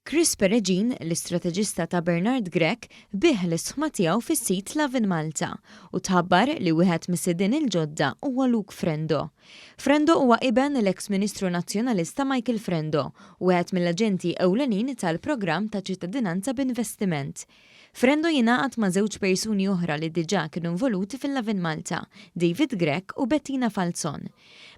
Chris Peregin, l-istrateġista ta' Bernard Grech, biegħ l-isħma tiegħu fis-sit Lovin Malta u tħabbar li wieħed mis-sidien il-ġodda huwa Luke Frendo. Frendo huwa iben l-eks Ministru Nazzjonalista Michael Frendo, wieħed mill-aġenti ewlenin tal-programm ta' ċittadinanza b'investiment. Frendo jingħaqad ma' żewġ persuni oħra li diġà kienu involuti fil-Lovin Malta, David Grech u Bettina Falzon.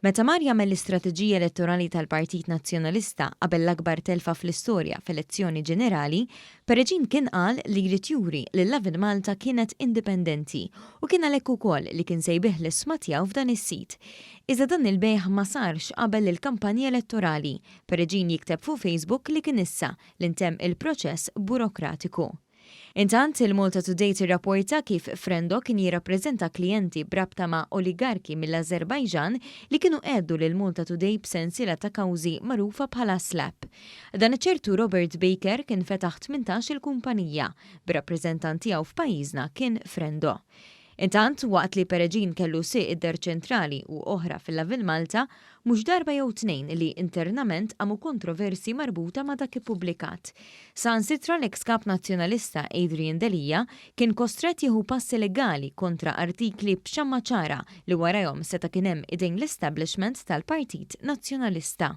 Meta mar jagħmel l-istrateġija elettorali tal-Partit Nazzjonalista qabel l-akbar telfa fl-istorja f'elezzjoni ġenerali, Peregin kien qal li jrid juri li Lovin Malta kienet indipendenti u kien għalhekk ukoll li kien se jbigħ l-isma tiegħu f'dan is-sit. Iżda dan il-bejgħ ma sarx qabel il-kampanja elettorali. Peregin jikteb fuq Facebook li kien issa li ntemm il-proċess burokratiku. Intant, il-Malta Today tirrapporta kif Frendo kien jirrappreżenta klijenti b'rabta ma' oligarki mill-Azerbajġan li kienu għeddu lil Malta Today b'sensiela ta' kawżi magħrufa bħala SLAPP. Dan iċ-ċertu Robert Baker kien fetaħ 18 il-kumpanija, bir-rappreżentant tiegħu f'pajjiżna kien Frendo. Intant, waqt li Peregin kellu sieq id-Dar Ċentrali u oħra fil-Lovin Malta, mhux darba jew tnejn li internament qamu kontroversi marbuta ma' dak ippubblikat. Saħansitra l-eks kap Nazzjonalista Adrian Delia kien kostrett jieħu passi legali kontra artikli b'xamma ċara li warajhom seta' kien hemm idejn l-establishment tal-Partit Nazzjonalista.